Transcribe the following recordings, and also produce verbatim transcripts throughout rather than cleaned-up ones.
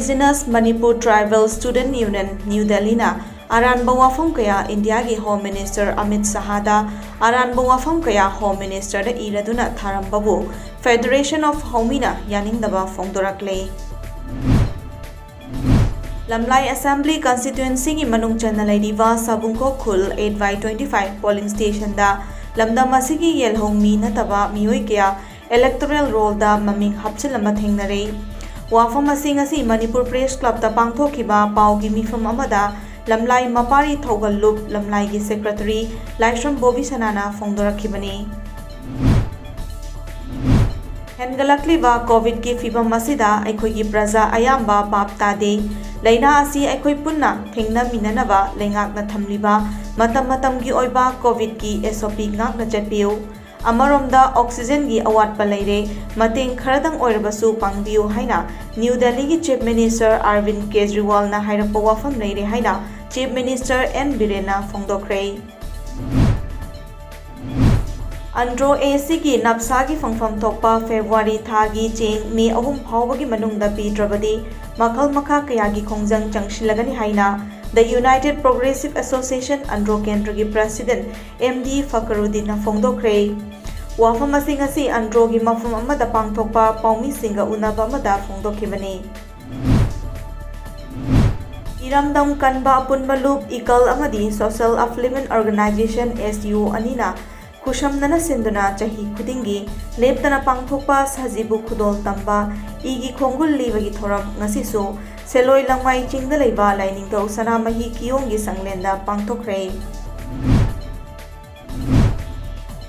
Indigenous Manipur Tribal Student Union, New Delhi ꯅ ꯑꯔꯥꯟꯕ ꯋꯥꯐꯝ ꯀꯌꯥ ꯏꯟꯗꯤꯌꯥꯒꯤ Home Minister ꯑꯃꯤꯠ ꯁꯍꯥꯗ ꯑꯔꯥꯟꯕ ꯋꯥꯐꯝ ꯀꯌꯥ Home Minister the ꯏꯔꯗꯨꯅ ꯊꯥꯔꯝꯕꯕꯨ Federation of ꯍꯧꯃꯤꯅ ꯌꯥꯅꯤꯡꯗꯕ ꯐꯣꯡꯗꯣꯔꯛꯂꯦ꯫ ꯂꯝꯂꯥꯏ Assembly Constituency ꯒꯤ ꯃꯅꯨꯡ ꯆꯟꯅ ꯂꯩꯔꯤꯕ ꯁꯥꯕꯨꯡꯈꯣꯛ ꯈꯨꯜ eight by twenty five polling station ꯗ ꯂꯝꯗꯝ ꯑꯁꯤꯒꯤ ꯌꯦꯜꯍꯧꯃꯤ ꯅꯠꯇꯕ ꯃꯤꯑꯣꯏ ꯀꯌꯥ electoral roll ꯗ ꯃꯃꯤꯡ ꯍꯥꯞꯆꯤꯜꯂꯝꯕ ꯊꯦꯡꯅꯔꯦ꯫ ꯋꯥꯐꯝ ꯑꯁꯤ ꯉꯁꯤ ꯃꯅꯤꯄꯨꯔ Press Club ꯇ ꯄꯥꯡꯊꯣꯛꯈꯤꯕ ꯄꯥꯎꯒꯤ ꯃꯤꯐꯝ ꯑꯃꯗ ꯂꯝꯂꯥꯏ ꯃꯄꯥꯔꯤ ꯊꯧꯒꯜꯂꯨꯞ ꯂꯝꯂꯥꯏꯒꯤ Secretary ꯂꯥꯏꯁ꯭ꯔꯝ ꯕꯣꯕꯤꯁꯅꯥꯅ ꯐꯣꯡꯗꯣꯔꯛꯈꯤꯕꯅꯤ꯫ ꯍꯦꯟꯒꯠꯂꯛꯂꯤꯕ COVID ꯀꯤ ꯐꯤꯚꯝ ꯑꯁꯤꯗ ꯑꯩꯈꯣꯏꯒꯤ ꯄ꯭ꯔꯖꯥ ꯑꯌꯥꯝꯕ ꯚꯥꯞ ꯇꯥꯗꯦ꯫ ꯂꯥꯏꯅꯥ ꯑꯁꯤ ꯑꯩꯈꯣꯏ ꯄꯨꯟꯅ ꯊꯦꯡꯅꯃꯤꯟꯅꯅꯕ ꯂꯩꯉꯥꯛꯅ ꯊꯝꯂꯤꯕ ꯃꯇꯝ ꯃꯇꯝꯒꯤ ꯑꯣꯏꯕ COVID ꯀꯤ S O P ꯉꯥꯛꯅ ꯆꯠꯄꯤꯌꯨ꯫ ꯑꯃꯔꯣꯝꯗ oxygen ꯒꯤ ꯑꯋꯥꯠꯄ ꯂꯩꯔꯦ, ꯃꯇꯦꯡ ꯈꯔꯗꯪ ꯑꯣꯏꯔꯕꯁꯨ ꯄꯥꯡꯕꯤꯌꯨ ꯍꯥꯏꯅ ꯅ꯭ꯌꯨ ꯗꯦꯜꯂꯤꯒꯤ Chief Minister ꯑꯔꯕꯤꯟꯗ ꯀꯦꯖ꯭ꯔꯤꯋꯥꯜꯅ ꯍꯥꯏꯔꯛꯄ ꯋꯥꯐꯝ ꯂꯩꯔꯦ ꯍꯥꯏꯅ Chief Minister N ꯕꯤꯔꯦꯟꯅ ꯐꯣꯡꯗꯣꯛꯈ꯭ꯔꯦ꯫ Andro A C ꯒꯤ ꯅꯞꯁꯥꯒꯤ ꯐꯪꯐꯝ ꯊꯣꯛꯄ ꯐꯦꯕ꯭ꯔꯨꯋꯥꯔꯤ ꯊꯥꯒꯤ ꯆꯦꯡ ꯃꯦ ꯑꯍꯨꯝ ꯐꯥꯎꯕꯒꯤ ꯃꯅꯨꯡꯗ ꯄꯤꯗ꯭ꯔꯕꯗꯤ ꯃꯈꯜ ꯃꯈꯥ ꯀꯌꯥꯒꯤ ꯈꯣꯡꯖꯪ ꯆꯪꯁꯤꯜꯂꯒꯅꯤ ꯍꯥꯏꯅ The United Progressive Association Andro ꯀꯦꯟꯗ꯭ꯔꯒꯤ President M D ꯐꯀꯔꯨꯗꯤꯟꯅ ꯐꯣꯡꯗꯣꯛꯈ꯭ꯔꯦ꯫ ꯋꯥꯐꯝ ꯑꯁꯤ ꯉꯁꯤ ꯑꯟꯗ꯭ꯔꯣꯒꯤ ꯃꯐꯝ ꯑꯃꯗ ꯄꯥꯡꯊꯣꯛꯄ ꯄꯥꯎꯃꯤꯁꯤꯡꯒ ꯎꯅꯕ ꯑꯃꯗ ꯐꯣꯡꯗꯣꯛꯈꯤꯕꯅꯤ꯫ ꯏꯔꯝꯗꯝ ꯀꯟꯕ ꯑꯄꯨꯟꯕ ꯂꯨꯞ, ꯏꯀꯜ ꯑꯃꯗꯤ Social Affluent Organization, S U, ꯑꯅꯤꯅ ꯈꯨꯠꯁꯝꯅꯅ ꯁꯤꯟꯗꯨꯅ ꯆꯍꯤ ꯈꯨꯗꯤꯡꯒꯤ ꯂꯦꯞꯇꯅ ꯄꯥꯡꯊꯣꯛꯄ ꯁꯖꯤꯕꯨ ꯈꯨꯗꯣꯜ ꯇꯝꯕ ꯏꯒꯤ ꯈꯣꯡꯒꯨꯜ ꯂꯤꯕꯒꯤ ꯊꯧꯔꯝ ꯉꯁꯤꯁꯨ ꯁꯦꯂꯣꯏ ꯂꯪꯃꯥꯏ ꯆꯤꯡꯗ ꯂꯩꯕ ꯂꯥꯏꯅꯤꯡꯊꯧ ꯁꯅꯥꯃꯍꯤ ꯀꯤꯌꯣꯡꯒꯤ ꯁꯪꯂꯦꯟꯗ ꯄꯥꯡꯊꯣꯛꯈ꯭ꯔꯦ꯫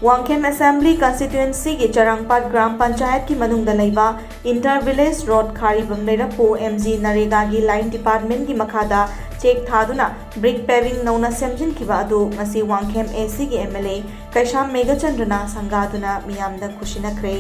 ꯋꯥꯡꯈꯦꯝ Assembly Constituency ꯒꯤ ꯆꯔꯥꯡꯄꯥꯠ ꯒ꯭ꯔꯥꯝ ꯄꯟꯆꯥꯌꯠꯀꯤ ꯃꯅꯨꯡꯗ ꯂꯩꯕ Inter Village Road ꯈꯥꯔꯤꯕꯝ ꯂꯩꯔꯛꯄꯨ M G ꯅꯔꯦꯒꯥꯒꯤ Line Department ꯀꯤ ꯃꯈꯥꯗ ꯆꯦꯛ ꯊꯥꯗꯨꯅ brick paving ꯅꯧꯅ ꯁꯦꯝꯖꯤꯟꯈꯤꯕ ꯑꯗꯨ ꯉꯁꯤ ꯋꯥꯡꯈꯦꯝ A C ꯒꯤ M L A ꯀꯩꯁꯥꯝ ꯃꯦꯘꯆꯟꯗ꯭ꯔꯅ ꯁꯪꯒꯥꯗꯨꯅ ꯃꯤꯌꯥꯝꯗ ꯈꯨꯁꯤꯟꯅꯈ꯭ꯔꯦ꯫